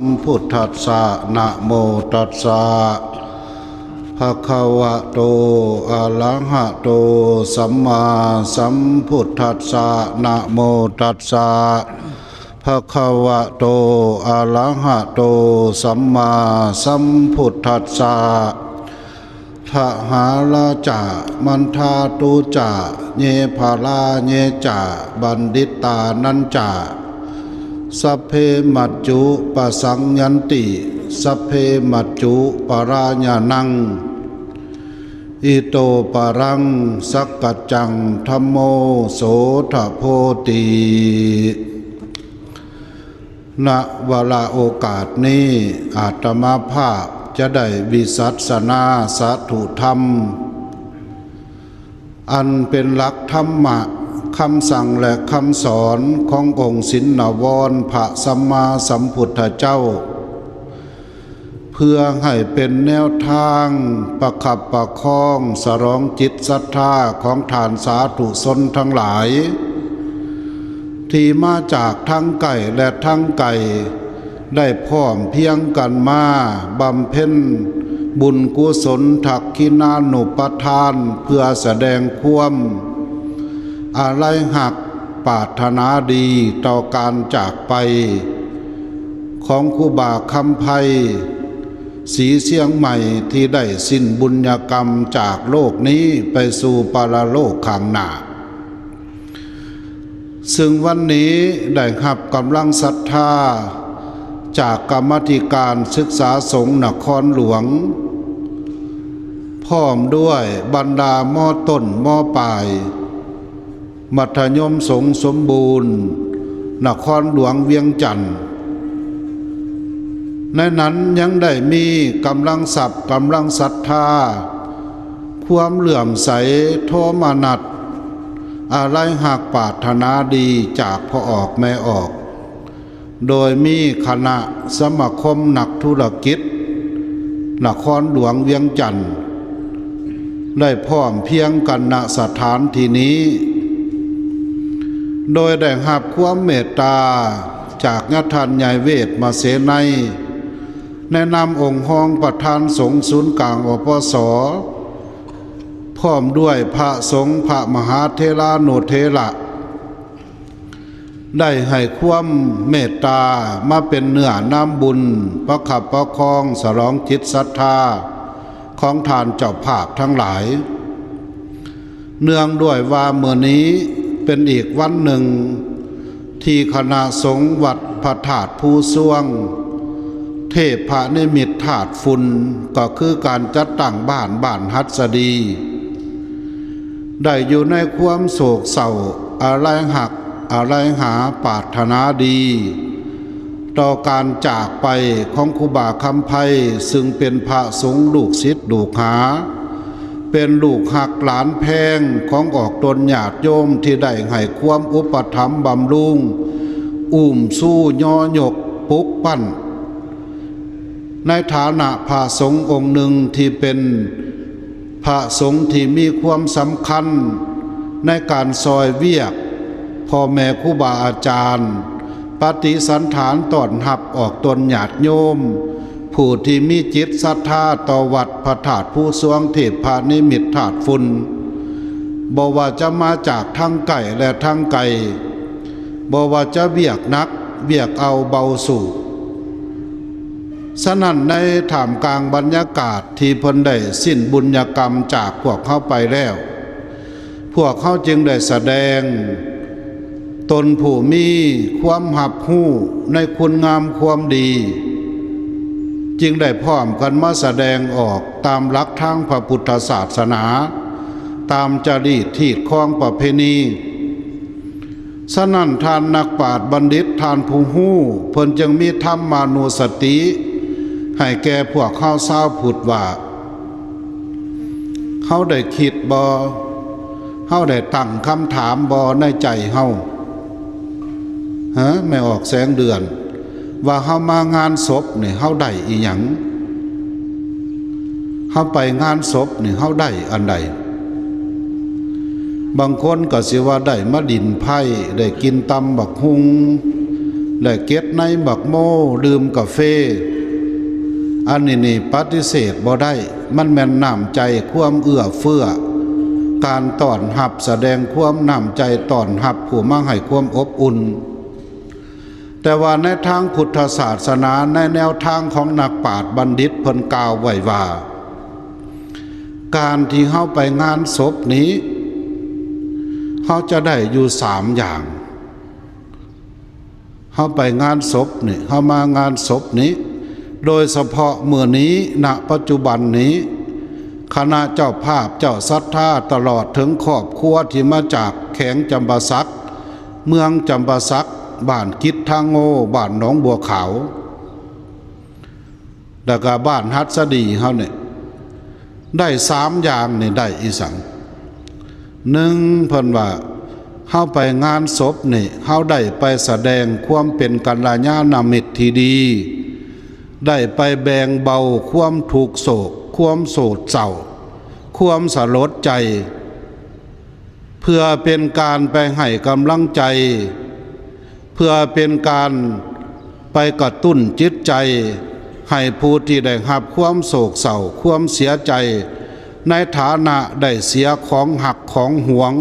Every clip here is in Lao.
สัมพุทธัสสะ นะโมตัสสะ ภะคะวะโต อะระหะโต สัมมาสัมพุทธัสสะ นะโมตัสสะ ภะคะวะโต อะระหะโต สัมมาสัมพุทธัสสะ ทะหาราจะ มันทาตุจะ เย พะลา เย จะ บัณฑิตานันจะ สัพเพ มัจจุปะสังยันติ สัพเพ มัจจุปะรายะนัง อิโตปะรัง สักกัจจัง ธัมโม โสทะโพติ ณ วาระโอกาสนี้ อาตมาภาพจะได้วิสัชนาสาธุธรรม อันเป็นหลักธรรมะ คำสั่งและคำสอนขององค์ชินวรพระสัมมาสัมพุทธเจ้า เพื่อให้เป็นแนวทางประคับประคองสรองจิตศรัทธาของท่านสาธุชนทั้งหลาย ที่มาจากทั้งใกล้และทั้งไกล ได้พร้อมเพรียงกันมาบำเพ็ญบุญกุศลทักขิณานุปทาน เพื่อแสดงความอาลัยฮักปรารถนาดีต่อการจากไป ของครูบาคำไพ ศรีเชียงใหม่ ที่ได้สิ้นบุญกรรมจากโลกนี้ไปสู่ปรโลกข้างหน้า ซึ่งวันนี้ได้รับกำลังศรัทธาจากกรรมาธิการศึกษาสงฆ์นครหลวง พร้อมด้วยบรรดา ม.ต้น ม.ปลาย มัธยมสงฆ์สมบูรณ์ นครหลวงเวียงจันทน์ ในนั้นยังได้มีกำลังทรัพย์ กำลังศรัทธา ความเลื่อมใส โทมนัส อาลัยฮักปรารถนาดีจากพ่อออกแม่ออก โดยมีคณะสมาคมนักธุรกิจ นครหลวงเวียงจันทน์ ได้พร้อมเพรียงกัน ณ สถานที่นี้ โดยได้รับความเมตตาจากญาท่านใหญ่เวทมเสนัย แนะนำองค์รองประธานสงฆ์ศูนย์กลาง อปส พร้อมด้วยพระสงฆ์พระมหาเถรานุเถระ ได้ให้ความเมตตามาเป็นเนื้อน้ำบุญ ประคับประคองสรองจิตศรัทธาของท่านเจ้าภาพทั้งหลาย เนื่องด้วยว่ามื้อนี้เป็นอีกวันหนึ่ง ที่คณะสงฆ์วัดพระธาตุภูซวง เทพนิมิตธาตุฝุ่น ก็คือการจัดตั้งบ้าน บ้านหัสดี ได้อยู่ในความโศกเศร้า อาลัยฮัก อาลัยหา ปรารถนาดี ต่อการจากไปของครูบาคำไพ ซึ่งเป็นพระสงฆ์ลูกศิษย์ลูกหา เป็นลูกฮักหลานแพงของออกตนญาติโยม ที่ได้ให้ความอุปถัมภ์บำรุง อุ้มชูยอยกปลุกปั้น ในฐานะพระสงฆ์องค์หนึ่งที่เป็นพระสงฆ์ที่มีความสำคัญในการซอยเวียกพ่อแม่ครูบาอาจารย์ ปฏิสันถานต้อนรับออกตนญาติโยม ผู้ที่มีจิตศรัทธาต่อวัดพระธาตุภูซวงเทพนิมิตธาตุฝุ่น บ่ว่าจะมาจากทางใกล้และทางไกล บ่ว่าจะเวียกหนักเวียกเอาเบาสู้ ฉะนั้นในท่ามกลางบรรยากาศที่เพิ่นได้สิ้นบุญกรรมจากพวกเฮาไปแล้ว พวกเฮาจึงได้แสดงตนผู้มีความรับรู้ในคุณงามความดี จึงได้พร้อมกันมาแสดงออกตามหลักทางพระพุทธศาสนา ตามจารีตฮีตคองประเพณี ฉะนั้นท่านนักปราชญ์บัณฑิต ท่านผู้รู้ เพิ่นจึงมีธรรมานุสติ ให้แก่พวกเฮาชาวพุทธว่า เฮาได้คิดบ่ เฮาได้ตั้งคำถามบ่ในใจเฮา ฮะ แม่ออกแสงเดือน ว่าเฮามางานศพนี่ เฮาได้อีหยัง เฮาไปงานศพนี่ เฮาได้อันใด บางคนก็สิว่าได้มาดินไพ่ ได้กินตำบักหุ่ง ແລະ ເກັດໃນໝາກໂມ ດື່ມກາເຟ. ອັນນີ້ນີ້ປະຕິເສດບໍ່ໄດ້, ມັນແມ່ນນ້ຳໃຈ ຄວາມເອື້ອເຟື້ອ, ການຕ້ອນຮັບ, ສະແດງຄວາມນ້ຳໃຈຕ້ອນຮັບຜູ້ມາໃຫ້ຄວາມອົບອຸ່ນ. ແຕ່ວ່າໃນທາງພຸດທະສາສະໜາ, ໃນແນວທາງຂອງນັກປາດບັນດິດ ເພິ່ນກ່າວໄວ້ວ່າ ການທີ່ເຮົາໄປງານສົບນີ້ ເຮົາຈະໄດ້ຢູ່ສາມຢ່າງ. ເຮົາໄປງານສົບນີ້, ເຮົາມາງານສົບນີ້, ໂດຍສະເພາະມື້ນີ້, ນະປັດຈຸບັນນີ້, ຄະນະເຈົ້າພາບ, ເຈົ້າສັດທາ, ຕະຫຼອດເຖິງຄອບຄົວທີ່ມາຈາກແຂວງຈຳປາສັກ, ເມືອງຈຳປາສັກ, ບ້ານກິດທາໂງ, ບ້ານໜອງບົວຂາວ ແລ້ວກະບ້ານຫັດສະດີເຮົານີ້ ໄດ້ສາມຢ່າງນີ້ ໄດ້ອີຫຍັງ? ໜຶ່ງ ເພິ່ນວ່າ ເຮົາໄປງານສົບນີ້ ເຮົາໄດ້ໄປສະແດງຄວາມເປັນກັນລະຍານະມິດທີ່ດີ, ໄດ້ໄປແບ່ງເບົາຄວາມທຸກໂສກ, ຄວາມໂສກເສົ້າ, ຄວາມສະຫຼົດໃຈ, ເພື່ອເປັນການໄປໃຫ້ກຳລັງໃຈ, ເພື່ອເປັນການໄປກະຕຸ້ນຈິດໃຈ ໃຫ້ຜູ້ທີ່ໄດ້ຮັບຄວາມໂສກເສົ້າ, ຄວາມເສຍໃຈ ໃນຖານະໄດ້ເສຍຂອງຮັກຂອງຫວງ,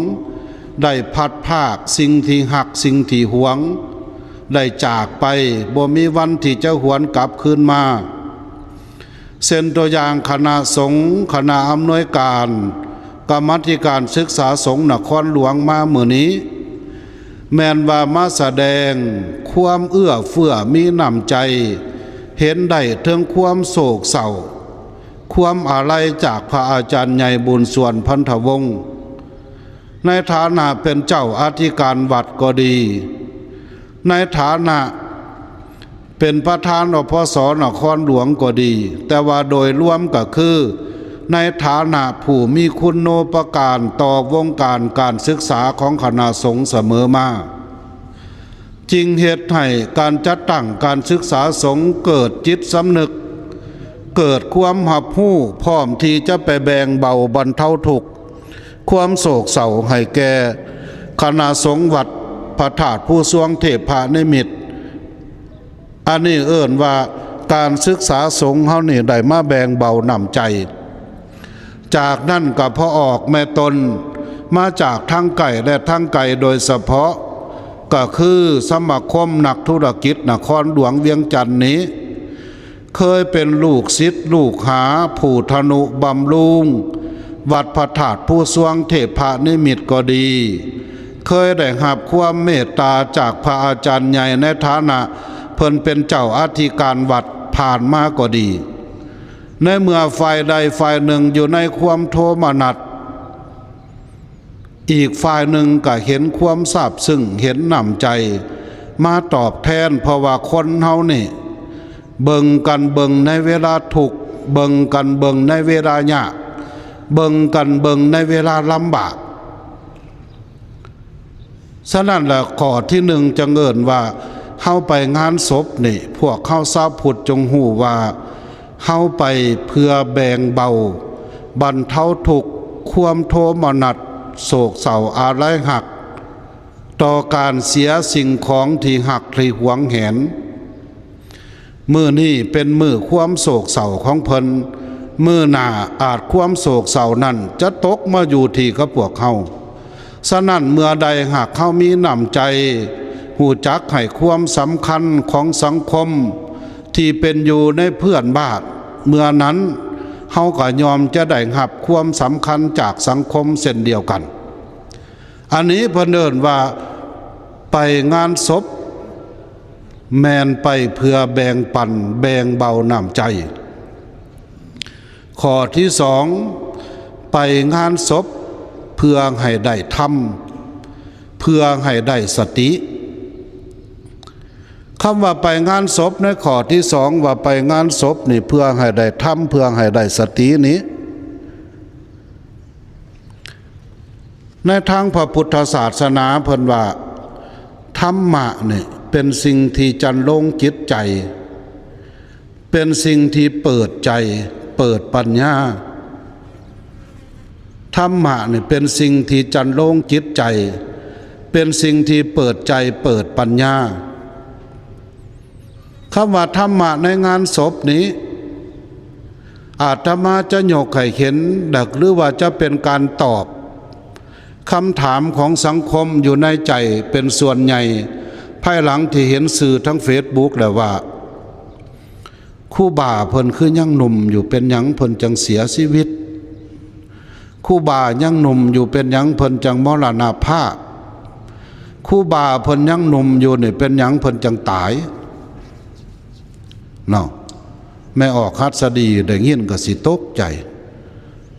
ໄດ້ພັດພາກສິ່ງທີ່ຮັກສິ່ງທີ່ຫວງ, ໄດ້ຈາກໄປ, ບໍ່ມີວັນທີ່ຈະຫວນກັບຄືນມາ. ເຊັ່ນຕົວຢ່າງຄະນະສົງ, ຄະນະອຳນວຍການ, ກຳມາທິການສຶກສາສົງນະຄອນຫຼວງມາມື້ນີ້ ແມ່ນວ່າມາສະແດງຄວາມເອື້ອເຟື້ອມີນ້ຳໃຈ, ເຫັນໄດ້ເຖິງຄວາມໂສກເສົ້າ, ຄວາມອາໄລຈາກພະອາຈານໃຫຍ່ບຸນສວນ ພັນທະວົງ ໃນຖານະເປັນເຈົ້າອະທິການວັດກໍດີ, ໃນຖານະເປັນປະທານ ອພສ ນະຄອນຫຼວງກໍດີ, ແຕ່ວ່າໂດຍລວມກໍຄືໃນຖານະຜູ້ມີຄຸນນູປະການຕໍ່ວົງການການສຶກສາຂອງຄະນະສົງສະເໝີມາ, ຈຶ່ງເຮັດໃຫ້ການຈັດຕັ້ງການສຶກສາສົງເກີດຈິດສຳນຶກ, ເກີດຄວາມຮັບຮູ້, ພ້ອມທີ່ຈະໄປແບ່ງເບົາບັນເທົາທຸກ ຄວາມໂສກເສົ້າໃຫ້ແກ່ຄະນະສົງວັດພະທາດພູຊວງເທພະນິມິດ. ອັນນີ້ເອີ້ນວ່າການສຶກສາສົງເຮົານີ້ໄດ້ມາແບ່ງເບົານ້ຳໃຈ. ຈາກນັ້ນກໍພໍອອກແມ່ຕົນມາຈາກທາງໃກ້ ແລະ ທາງໄກ ໂດຍສະເພາະກໍຄືສະມາຄົມນັກທຸລະກິດນະຄອນຫຼວງວຽງຈັນນີ້ ເຄີຍເປັນລູກສິດລູກຫາຜູ້ທະນຸບຳລຸງວັດພະທາດພູຊວງເທພະນິມິດກໍດີ, ເຄີຍໄດ້ຮັບຄວາມເມດຕາຈາກພະອາຈານໃຫຍ່ໃນຖານະເພິ່ນເປັນເຈົ້າອະທິການວັດຜ່ານມາກໍດີ, ໃນເມື່ອຝ່າຍໃດຝ່າຍໜຶ່ງຢູ່ໃນຄວາມໂທມະນັດ, ອີກຝ່າຍໜຶ່ງກໍເຫັນຄວາມຊາບຊຶ້ງ, ເຫັນນ້ຳໃຈມາຕອບແທນ, ເພາະວ່າຄົນເຮົານີ້ເບິ່ງກັນເບິ່ງໃນເວລາທຸກ, ເບິ່ງກັນເບິ່ງໃນເວລາຍາກ, ເບິ່ງກັນເບິ່ງໃນເວລາລຳບາກ. ສະນັ້ນລະ ຂໍ້ທີໜຶ່ງຈຶ່ງເອີ້ນວ່າ ເຮົາໄປງານສົບນີ້ ພວກເຮົາຊາວພຸດຈົ່ງຮູ້ວ່າ ເຮົາໄປເພື່ອແບ່ງເບົາ ບັນເທົາທຸກ ຄວາມໂທມະນັດ ໂສກເສົ້າອາໄລຮັກ ຕໍ່ການເສຍສິ່ງຂອງທີ່ຮັກທີ່ຫວງແຫນ. ມື້ນີ້ເປັນມື້ຄວາມໂສກເສົ້າຂອງເພິ່ນ, ມື້ໜ້າອາດຄວາມໂສກເສົ້ານັ້ນຈະຕົກມາຢູ່ທີ່ກັບພວກເຮົາ. ສະນັ້ນເມື່ອໃດຫາກເຮົາມີນ້ຳໃຈ ຮູ້ຈັກໃຫ້ຄວາມສຳຄັນຂອງສັງຄົມທີ່ເປັນຢູ່ໃນເພື່ອນບ້ານ, ເມື່ອນັ້ນເຮົາກໍຍ່ອມຈະໄດ້ຮັບຄວາມສຳຄັນຈາກສັງຄົມເຊັ່ນດຽວກັນ. ອັນນີ້ເພິ່ນເອີ້ນວ່າໄປງານສົບ ແມ່ນໄປເພື່ອແບ່ງປັນ, ແບ່ງເບົານ້ຳໃຈ. ຂໍ້ທີສອງ ໄປງານສົບເພື່ອໃຫ້ໄດ້ທຳ, ເພື່ອໃຫ້ໄດ້ສະຕິ. ຄຳວ່າໄປງານສົບໃນຂໍ້ທີສອງ ວ່າໄປງານສົບນີ້ເພື່ອໃຫ້ໄດ້ທຳ, ເພື່ອໃຫ້ໄດ້ສະຕິນີ້ ໃນທາງພະພຸດທະສາສະໜາເພິ່ນວ່າ ທຳມະນີ້ເປັນສິ່ງທີ່ຈັນລົງຈິດໃຈ, ເປັນສິ່ງທີ່ເປີດໃຈ, ເປີດປັນຍາ. ທຳມະນີ້ເປັນສິ່ງທີ່ຈັນລົງຈິດໃຈ, ເປັນສິ່ງທີ່ເປີດໃຈ, ເປີດປັນຍາ. ຄຳວ່າທຳມະໃນງານສົບນີ້ ອາດຕະມາຈະຍົກໃຫ້ເຫັນ ຫຼືວ່າຈະເປັນການຕອບຄຳຖາມຂອງສັງຄົມຢູ່ໃນໃຈເປັນສ່ວນໃຫຍ່ ພາຍຫຼັງທີ່ເຫັນສື່ທາງເຟສບຸກແລ້ວວ່າ ຄູບາເພິ່ນຄືຍັງໜຸ່ມຢູ່ ເປັນຫຍັງເພິ່ນຈັ່ງເສຍຊີວິດ? ຄູບາຍັງໜຸ່ມຢູ່ ເປັນຫຍັງເພິ່ນຈັ່ງມໍລະນະພາບ? ຄູບາເພິ່ນຍັງໜຸ່ມຢູ່ນີ້ ເປັນຫຍັງເພິ່ນຈັ່ງຕາຍ? ເນາະ ແມ່ອອກຫັດສະດີໄດ້ຍິນກໍຊິຕົກໃຈ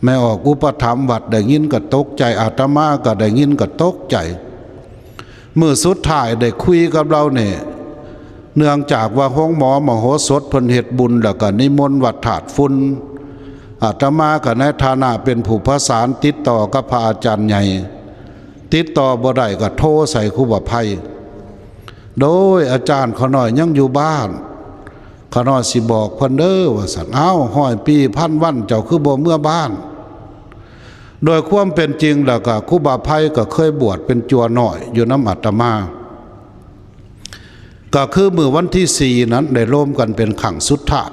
ແມ່ອອກອຸປະຖຳວັດໄດ້ຍິນກໍຕົກໃຈ ອາດຕະມາກໍໄດ້ຍິນກໍຕົກໃຈ. ມື້ສຸດທ້າຍໄດ້ຄຸຍກັບລາວນີ້ ເນື່ອງຈາກວ່າໂຮງໝໍມະໂຫສົດເພິ່ນເຮັດບຸນ ແລ້ວກໍນິມົນວັດທາດຝຸ່ນ ອາດຕະມາກໍໃນຖານະເປັນຜູ້ປະສານຕິດຕໍ່ກັບພະອາຈານໃຫຍ່ ຕິດຕໍ່ບໍ່ໄດ້ກໍໂທໃສ່ຄູບາໄພ ໂດຍ ອາຈານຂ້ານ້ອຍຍັງຢູ່ບ້ານ ຂ້ານ້ອຍຊິບອກເພິ່ນເດີ ວ່າຊັ້ນ. ອ້າວ ຮ້ອຍປີພັນວັນ ເຈົ້າຄືບໍ່ເມືອບ້ານ? ໂດຍຄວາມເປັນຈິງແລ້ວກໍຄູບາໄພກໍເຄີຍບວດເປັນຈົວນ້ອຍຢູ່ນຳອາດຕະມາ ກໍຄືມື້ວັນທີສີ່ນັ້ນໄດ້ລົມກັນເປັນຄັ້ງສຸດທ້າຍ.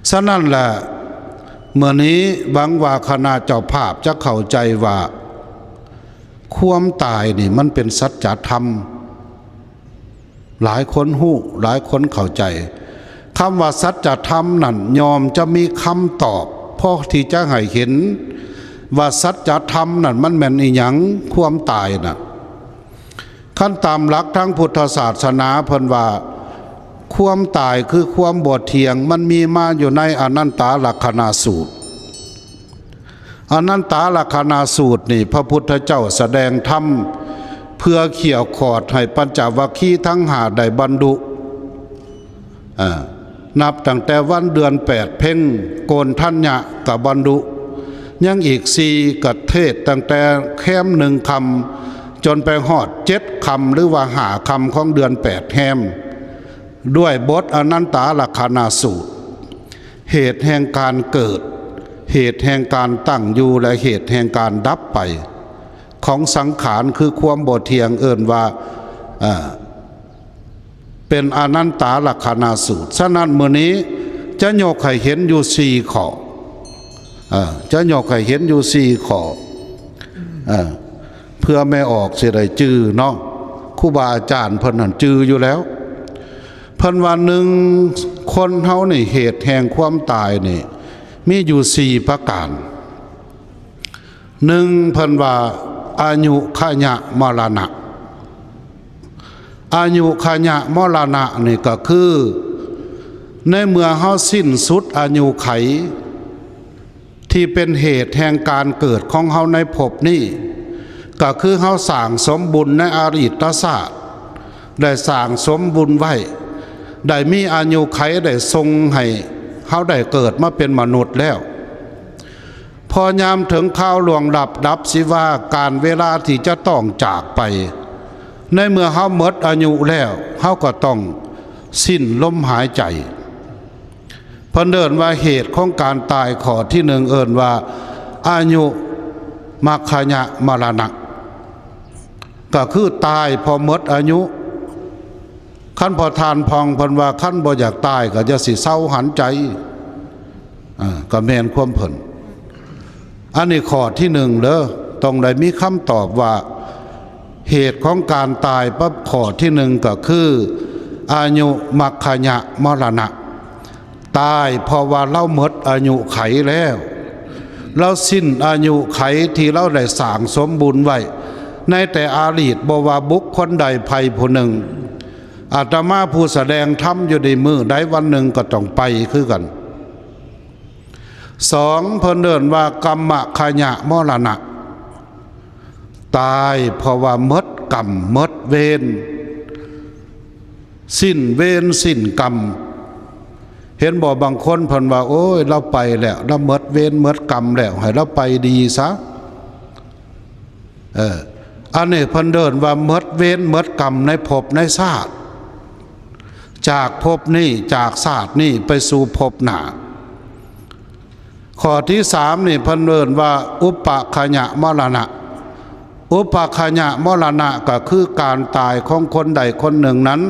ສະນັ້ນແຫຼະ ມື້ນີ້ຫວັງວ່າຄະນະເຈົ້າພາບຈະເຂົ້າໃຈວ່າ ຄວາມຕາຍນີ້ມັນເປັນສັດຈະທຳ. ຫຼາຍຄົນຮູ້ ຫຼາຍຄົນເຂົ້າໃຈ. ຄຳວ່າສັດຈະທຳນັ້ນ ຍ່ອມຈະມີຄຳຕອບ ພໍທີ່ຈະໃຫ້ເຫັນວ່າສັດຈະທຳນັ້ນມັນແມ່ນອີ່ຫຍັງ ຄວາມຕາຍນະ. ຄັນຕາມຫຼັກທາງພຸດທະສາສະໜາ ເພິ່ນວ່າ ຄວາມຕາຍຄືຄວາມບໍ່ທ່ຽງ ມັນມີມາຢູ່ໃນອະນັນຕາລັກຂະນະສູດ. ອະນັນຕາລັກຂະນະສູດນີ້ ພະພຸດທະເຈົ້າສະແດງທຳເພື່ອຂ່ຽວຂອດໃຫ້ປັນຈະວັກຄີທັງຫ້າໄດ້ບັນລຸ ອາ ນັບຕັ້ງແຕ່ວັນເດືອນແປດເພັງ ໂກນທັນຍະກະບັນລຸ ຍັງອີກສີ່ກະເທດຕັ້ງແຕ່ແຮມໜຶ່ງຄ່ຳ ຈົນໄປຮອດເຈັດຄ່ຳ ຫຼືວ່າຫ້າຄ່ຳຂອງເດືອນແປດແຮມ ດ້ວຍບົດອະນັນຕາລັກຂະນະສູດ ເຫດແຫ່ງການເກີດ ເຫດແຫ່ງການຕັ້ງຢູ່ ແລະ ເຫດແຫ່ງການດັບໄປຂອງສັງຂານ ຄືຄວາມບໍ່ທ່ຽງ ເອີ້ນວ່າ ເປັນອະນັນຕາລັກຂະນະສູດ. ສະນັ້ນ ມື້ນີ້ຈະຍົກໃຫ້ເຫັນຢູ່ສີ່ຂໍ້ ເອີ ຈະຍົກໃຫ້ເຫັນຢູ່ສີ່ຂໍ້ ເອີ ເພື່ອແມ່ອອກຊິໄດ້ຈື່ເນາະ ຄູບາອາຈານເພິ່ນຫັ້ນຈື່ຢູ່ແລ້ວ. ເພິ່ນວ່າ ໜຶ່ງ ຄົນເຮົານີ້ ເຫດແຫ່ງຄວາມຕາຍນີ້ ມີຢູ່ສີ່ປະການ. ໜຶ່ງ ເພິ່ນວ່າ ອາຍຸຂະຍະມໍລະນະ. ອາຍຸຂະຍະມໍລະນະນີ້ກໍຄື ໃນເມື່ອເຮົາສິ້ນສຸດອາຍຸໄຂ ທີ່ເປັນເຫດແຫ່ງການເກີດຂອງເຮົາໃນພົບນີ້ ກໍຄືເຮົາສ້າງສົມບຸນໃນອະດີດຕະຊາດ ໄດ້ສ້າງສົມບຸນໄວ້ ໄດ້ມີອາຍຸໄຂ ໄດ້ສົ່ງໃຫ້ເຮົາໄດ້ເກີດມາເປັນມະນຸດແລ້ວ. ພໍຍາມເຖິງຄາວລ່ວງລັບດັບຊີວາ ການເວລາທີ່ຈະຕ້ອງຈາກໄປ ໃນເມື່ອເຮົາໝົດອາຍຸແລ້ວ ເຮົາກໍຕ້ອງສິ້ນລົມຫາຍໃຈ. ເພິ່ນເອີ້ນວ່າເຫດຂອງການຕາຍຂໍ້ທີໜຶ່ງ ເອີ້ນວ່າອາຍຸມັກຂະຍະມໍລະນະ ກໍຄືຕາຍເພາະໝົດອາຍຸ. ຄັນພໍ່ທ່ານຜ່ອງເພິ່ນວ່າ ຄັນບໍ່ຢາກຕາຍກໍຢ່າຊິເຊົາຫັນໃຈ ເອີ ກໍແມ່ນຄວາມເພິ່ນ. ອັນນີ້ຂໍ້ທີໜຶ່ງເດີ ຕ້ອງໄດ້ມີຄຳຕອບວ່າ ເຫດຂອງການຕາຍປັບຂໍ້ທີໜຶ່ງກໍຄື ອາຍຸມັກຂະຍະມໍລະນະ. ຕາຍເພາະວ່າລາວໝົດອາຍຸໄຂແລ້ວ ລາວສິ້ນອາຍຸໄຂທີ່ລາວໄດ້ສ້າງສົມບຸນໄວ້ ໃນແຕ່ອະດີດ ບໍ່ວ່າບຸກຄົນໃດໃຜຜູ້ໜຶ່ງ. ອາດຕະມາຜູ້ສະແດງທຳຢູ່ໃນມື້ໃດວັນໜຶ່ງກໍຕ້ອງໄປຄືກັນ. ສອງ ເພິ່ນເອີ້ນວ່າກຳມະຂະຍະມໍລະນະ ຕາຍເພາະວ່າໝົດກຳໝົດເວນ ສິ້ນເວນສິ້ນກຳ. ເຫັນບໍ່ ບາງຄົນເພິ່ນວ່າ ໂອ້ຍ ລາວໄປແລ້ວ ລາວໝົດເວນໝົດກຳແລ້ວ ໃຫ້ລາວໄປດີຊະ. ເອີ ອັນນີ້ເພິ່ນເອີ້ນວ່າໝົດເວນໝົດກຳໃນພົບໃນຊາດ ຈາກພົບນີ້ ຈາກຊາດນີ້ໄປສູ່ພົບໜ້າ. ຂໍ້ທີສາມນີ້ເພິ່ນເອີ້ນວ່າອຸປະຂະຍະມໍລະນະ. ອຸປະຂະຍະມໍລະນະກໍຄືການຕາຍຂອງຄົນໃດຄົນໜຶ່ງນັ້ນ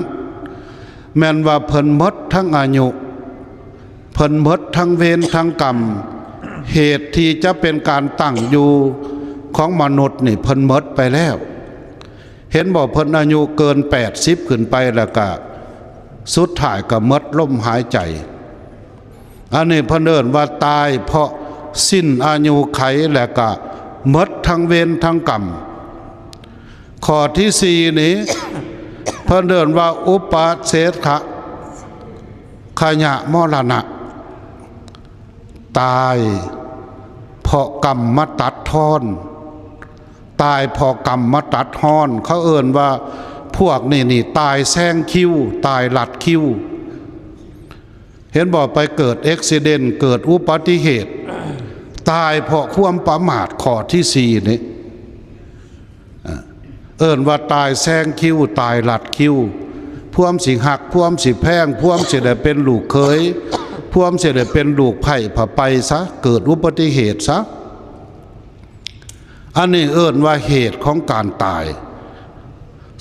ແມ່ນວ່າເພິ່ນໝົດທັງອາຍຸ ເພິ່ນໝົດທັງເວນທັງກຳ ເຫດທີ່ຈະເປັນການຕັ້ງຢູ່ຂອງມະນຸດນີ້ ເພິ່ນໝົດໄປແລ້ວ. ເຫັນບໍ່? ເພິ່ນອາຍຸເກີນແປດສິບຂຶ້ນໄປ ແລ້ວກະສຸດທ້າຍກະໝົດລົມຫາຍໃຈ. ອັນນີ້ເພິ່ນເອີ້ນວ່າຕາຍເພາະສິ້ນອາຍຸໄຂ ແລ້ວກະໝົດທັງເວນທັງກຳ. ຂໍ້ທີສີ່ນີ້ ເພິ່ນເອີ້ນວ່າອຸປະເສດຂະ ຂະຍະມໍລະນະ ຕາຍເພາະກຳມາຕັດທອນ ຕາຍເພາະກຳມາຕັດທອນ. ເຂົາເອີ້ນວ່າພວກນີ້ນີ້ຕາຍແຊງຄິວ ຕາຍລັດຄິວ. ເຫັນບໍ່? ໄປເກີດເອັກຊີເດັນ ເກີດອຸບັດຕິເຫດ ຕາຍເພາະຄວາມປະໝາດ. ຂໍ້ທີສີ່ນີ້ ເອີ້ນວ່າຕາຍແຊງຄິວ ຕາຍລັດຄິວ. ພວມຊິຮັກ ພວມຊິແພງ ພວມຊິໄດ້ເປັນລູກເຂີຍ ພວມຊິໄດ້ເປັນລູກໃພ້ ພາໄປຊະ ເກີດອຸບັດຕິເຫດຊະ. ອັນນີ້ເອີ້ນວ່າເຫດຂອງການຕາຍ.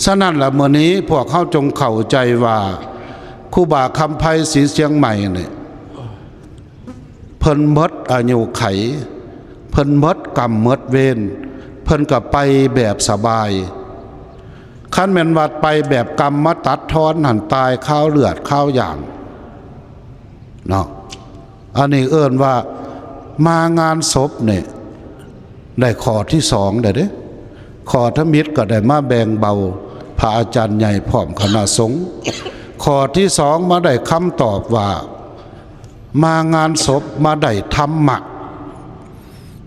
ສະນັ້ນລະ ມື້ນີ້ພວກເຮົາຈົ່ງເຂົ້າໃຈວ່າ ຄູບາຄຳໄພສີຊຽງໃໝ່ນີ້ ເພິ່ນໝົດອາຍຸໄຂ ເພິ່ນໝົດກຳໝົດເວນ ເພິ່ນກໍໄປແບບສະບາຍ. ຄັນແມ່ນວ່າໄປແບບກຳມາຕັດທອນຫັ້ນ ຕາຍຄາວເລືອດຄາວຢາງເນາະ. ອັນນີ້ເອີ້ນວ່າມາງານສົບນີ້ ໄດ້ຂໍ້ທີສອງໄດ້ເດ້. ຂໍ້ທຳອິດກໍໄດ້ມາແບ່ງເບົາພະອາຈານໃຫຍ່ພ້ອມຄະນະສົງ. ຂໍ້ທີສອງມາໄດ້ຄຳຕອບວ່າ ມາງານສົບມາໄດ້ທຳມະ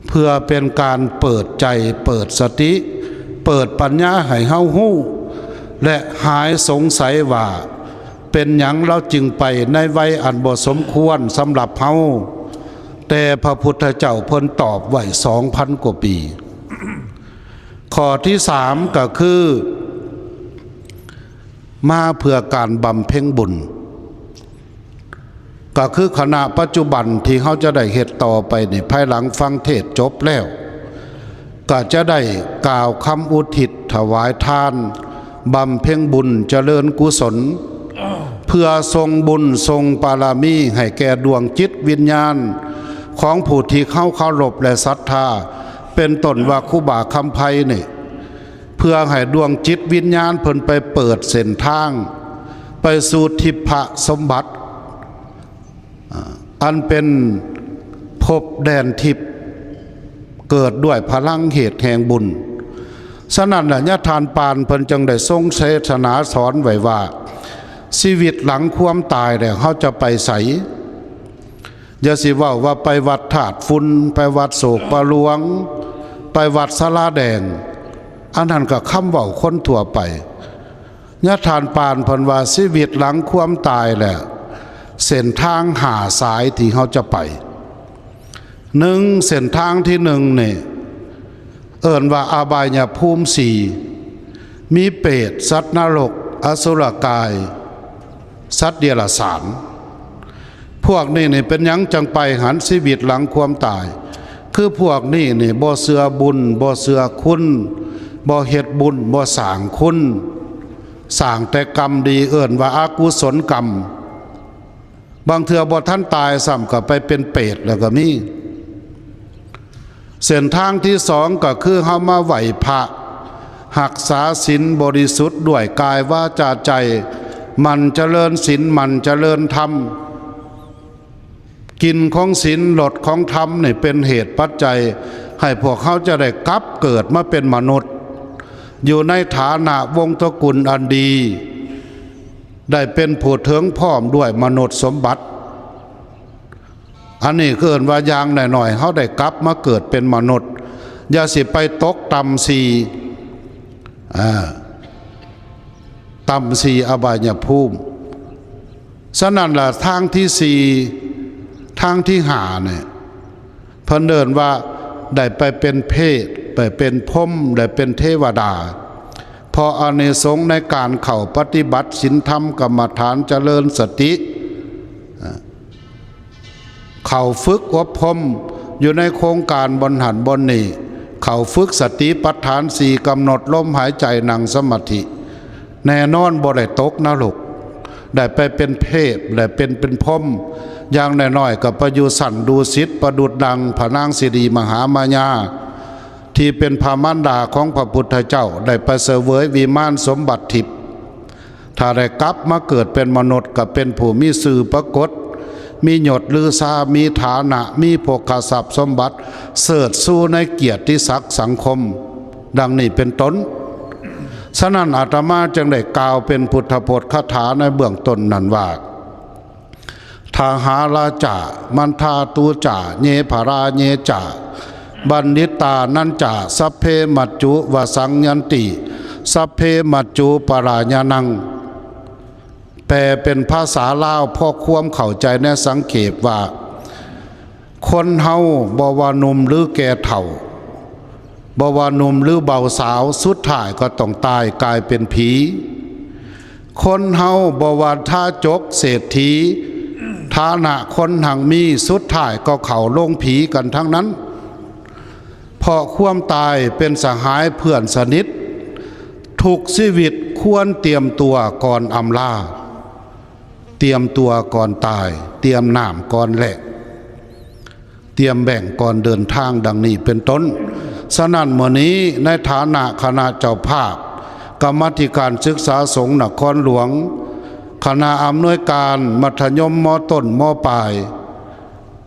ເພື່ອເປັນການເປີດໃຈ ເປີດສະຕິ ເປີດປັນຍາໃຫ້ເຮົາຮູ້ ແລະ ຫາຍສົງໄສວ່າ ເປັນຫຍັງລາວຈຶ່ງໄປໃນໄວອັນບໍ່ສົມຄວນສຳລັບເຮົາ ແຕ່ພະພຸດທະເຈົ້າເພິ່ນຕອບໄວ້ສອງພັນກວ່າປີ. ຂໍ້ທີສາມກໍຄື ມາເພື່ອການບຳເພັງບຸນ ກໍຄືຂະນະປັດຈຸບັນທີ່ເຮົາຈະໄດ້ເຮັດຕໍ່ໄປນີ້ ພາຍຫຼັງຟັງເທດຈົບແລ້ວ ກໍຈະໄດ້ກ່າວຄຳອຸທິດຖວາຍທານ ບຳເພັງບຸນຈະເລີນກຸສົນ ເພື່ອສົ່ງບຸນສົ່ງບາລະມີໃຫ້ແກ່ດວງຈິດວິນຍານຂອງຜູ້ທີ່ເຮົາເຄົາລົບ ແລະ ສັດທາ ເປັນຕົ້ນວ່າຄູບາຄຳໄພນີ້ ເພື່ອໃຫ້ດວງຈິດວິນຍານເພິ່ນໄປເປີດເສັ້ນທາງໄປສູ່ທິບພະສົມບັດ ອັນເປັນພົບແດນທິບ ເກີດດ້ວຍພະລັງເຫດແຫ່ງບຸນ. ສະນັ້ນລະ ຍາທ່ານປານເພິ່ນຈຶ່ງໄດ້ຊົງເທດສະໜາສອນໄວ້ວ່າ ຊີວິດຫຼັງຄວາມຕາຍແລ້ວເຮົາຈະໄປໃສ? ຢ່າຊິເວົ້າວ່າໄປວັດທາດຝຸ່ນ ໄປວັດໂສກປະຫຼວງ ໄປວັດສາລາແດງ ອັນນັ້ນກໍຄຳເວົ້າຄົນທົ່ວໄປ. ຍາທ່ານປານເພິ່ນວ່າ ຊີວິດຫຼັງຄວາມຕາຍແລ້ວ ເສັ້ນທາງຫ້າສາຍທີ່ເຮົາຈະໄປ ໜຶ່ງ ເສັ້ນທາງທີໜຶ່ງນີ້ ເອີ້ນວ່າອະບາຍຍະພູມສີ່ ມີເປດ ສັດນະລົກ ອະສຸລະກາຍ ສັດເດຍລະສານ. ພວກນີ້ນີ້ເປັນຫຍັງຈັ່ງໄປຫັ້ນ? ຊີວິດຫຼັງຄວາມຕາຍ ຄືພວກນີ້ນີ້ບໍ່ເຊື່ອບຸນ ບໍ່ເຊື່ອຄຸນ ບໍ່ເຮັດບຸນ ບໍ່ສ້າງຄຸນ ສ້າງແຕ່ກຳດີ ເອີ້ນວ່າອະກຸສົນກຳ. ບາງເທື່ອບໍ່ທັນຕາຍຊ້ຳກໍໄປເປັນເປດແລ້ວກໍມີ. ເສັ້ນທາງທີສອງກໍຄືເຮົາມາໄຫວ້ພະ ຮັກສາສິນບໍລິສຸດດ້ວຍກາຍວາຈາໃຈ ໝັ່ນຈະເລີນສິນ ໝັ່ນຈະເລີນທຳ. ກິ່ນຂອງສິນ ລົດຂອງທຳນີ້ເປັນເຫດປັດໄຈໃຫ້ພວກເຮົາຈະໄດ້ກັບເກີດມາເປັນມະນຸດ ຢູ່ໃນຖານະວົງຕະກຸນອັນດີ ໄດ້ເປັນຜູ້ເຖິງພ້ອມດ້ວຍມະນຸດສົມບັດ. ອັນນີ້ຄືເອີ້ນວ່າຢ່າງໜ້ອຍໆ ເຮົາໄດ້ກັບມາເກີດເປັນມະນຸດ ຢ່າຊິໄປຕົກຕ່ຳສີ່ ອ່າ ຕ່ຳສີ່ອະບາຍຍະພູມ. ສະນັ້ນລະ ທາງທີສີ່ ທາງທີຫ້ານີ້ ເພິ່ນເອີ້ນວ່າໄດ້ໄປເປັນເພດ ໄປເປັນພົມ ໄດ້ເປັນເທວະດາ ເພາະອານິສົງໃນການເຂົ້າປະຕິບັດສິນທຳກຳມະຖານຈະເລີນສະຕິ ເຂົ້າຝຶກອົບຮົມຢູ່ໃນໂຄງການບ່ອນຫັ້ນບ່ອນນີ້ ເຂົ້າຝຶກສະຕິປັດຖານສີ່ ກຳນົດລົມຫາຍໃຈ ນັ່ງສະມາທິ ແນ່ນອນບໍ່ໄດ້ຕົກນະລົກ. ໄດ້ໄປເປັນເທບ ໄດ້ເປັນ ເປັນພົມ ຢ່າງນ້ອຍໆກໍໄປຢູ່ຊັ້ນດຸສິດ ປະດຸດດັ່ງພະນາງສີດີມະຫາມາຍາ ທີ່ເປັນພະມານດາຂອງພະພຸດທະເຈົ້າ ໄດ້ໄປສະເຫວີຍວິມານສົມບັດທິບ. ຖ້າໄດ້ກັບມາເກີດເປັນມະນຸດ ກໍເປັນຜູ້ມີຊື່ປາກົດ ມີຍົດລືຊາ ມີຖານະ ມີໂພຄະຊັບສົມບັດ ເສີດຊູໃນກຽດຕິສັກສັງຄົມ ດັ່ງນີ້ເປັນຕົ້ນ. ສະນັ້ນອາດຕະມາຈຶ່ງໄດ້ກ່າວເປັນພຸດທະພົດຄາຖາໃນເບື້ອງຕົ້ນນັ້ນວ່າ ທະຫາລາຈາ ມັນທາຕູຈາ ເຍພະລາເຍຈາ ບັນດິຕານັນຈາ ສັບເພມັດຈຸວະສັງຍັນຕິ ສັບເພມັດຈຸປະລາຍານັງ. ແປເປັນພາສາລາວພໍຄວາມເຂົ້າໃຈໃນສັງເຂບວ່າ ຄົນເຮົາບໍ່ວ່າໜຸ່ມຫຼືແກ່ເຖົ້າ ບໍ່ວ່າໜຸ່ມຫຼືເບົາສາວ ສຸດທ້າຍກໍຕ້ອງຕາຍກາຍເປັນຜີ. ຄົນເຮົາບໍ່ວ່າທາຈົກເສດຖີ ຖານະຄົນຮັ່ງມີ ສຸດທ້າຍກໍເຂົ້າໂລງຜີກັນທັງນັ້ນ. ເພາະຄວາມຕາຍເປັນສະຫາຍເພື່ອນສະໜິດ ທຸກຊີວິດຄວນຕຽມຕົວກ່ອນອຳລາ ຕຽມຕົວກ່ອນຕາຍ ຕຽມນ້ຳກ່ອນແລະ ຕຽມແບ່ງກ່ອນເດີນທາງ ດັ່ງນີ້ເປັນຕົ້ນ. ສະນັ້ນ ມື້ນີ້ໃນຖານະຄະນະເຈົ້າພາບ ກຳມາທິການສຶກສາສົງນະຄອນຫຼວງ, ຄະນະອຳນວຍການມັດທະຍົມ ມໍຕົ້ນ ມໍປາຍ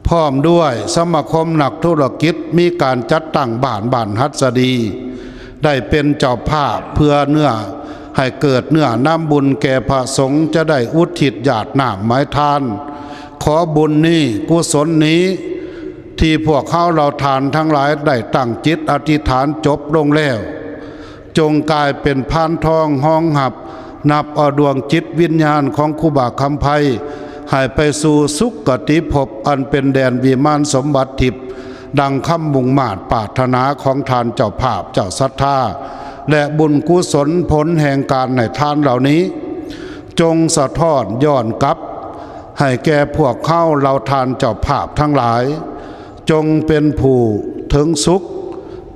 ພ້ອມດ້ວຍສະມາຄົມນັກທຸລະກິດ ມີການຈັດຕັ້ງບ້ານ ບ້ານຫັດສະດີ ໄດ້ເປັນເຈົ້າພາບເພື່ອເນື້ອ ໃຫ້ເກີດເນື້ອນຳບຸນແກ່ພະສົງ ຈະໄດ້ອຸທິດຢາດນ້ຳໃຫ້ທານ. ຂໍບຸນນີ້ ກຸສົນນີ້ ທີ່ພວກເຮົາເຫຼົ່າທ່ານທັງຫຼາຍໄດ້ຕັ້ງຈິດອະທິຖານຈົບລົງແລ້ວ ຈົ່ງກາຍເປັນພານທອງຮອງຮັບ ນັບເອົາດວງຈິດວິນຍານຂອງຄູບາຄຳໄພ ໃຫ້ໄປສູ່ສຸກກະຕິພົບ ອັນເປັນແດນວິມານສົມບັດທິບ ດັ່ງຄຳມຸ່ງມາດປາດຖະໜາຂອງທ່ານເຈົ້າພາບເຈົ້າສັດທາ ແລະ ບຸນກຸສົນຜົນແຫ່ງການໃຫ້ທານເຫຼົ່ານີ້ ຈົ່ງສະທ້ອນຍ້ອນກັບໃຫ້ແກ່ພວກເຮົາເຫຼົ່າທ່ານເຈົ້າພາບທັງຫຼາຍ ຈົ່ງເປັນຜູ້ເຖິງສຸກ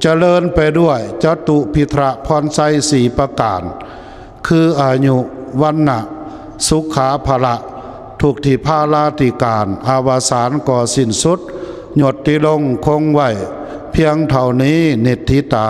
ຈະເລີນໄປດ້ວຍຈະຕຸພິທະພອນໄຊສີ່ປະການ ຄືອາຍຸ ວັນນະ ສຸຂາ ພະລະ ທຸກທີ່ພາລາທິການ ອະວະສານກໍສິ້ນສຸດ ຍຸຕິລົງຄົງໄວ້ພຽງເທົ່ານີ້ ນິດທິຕາ.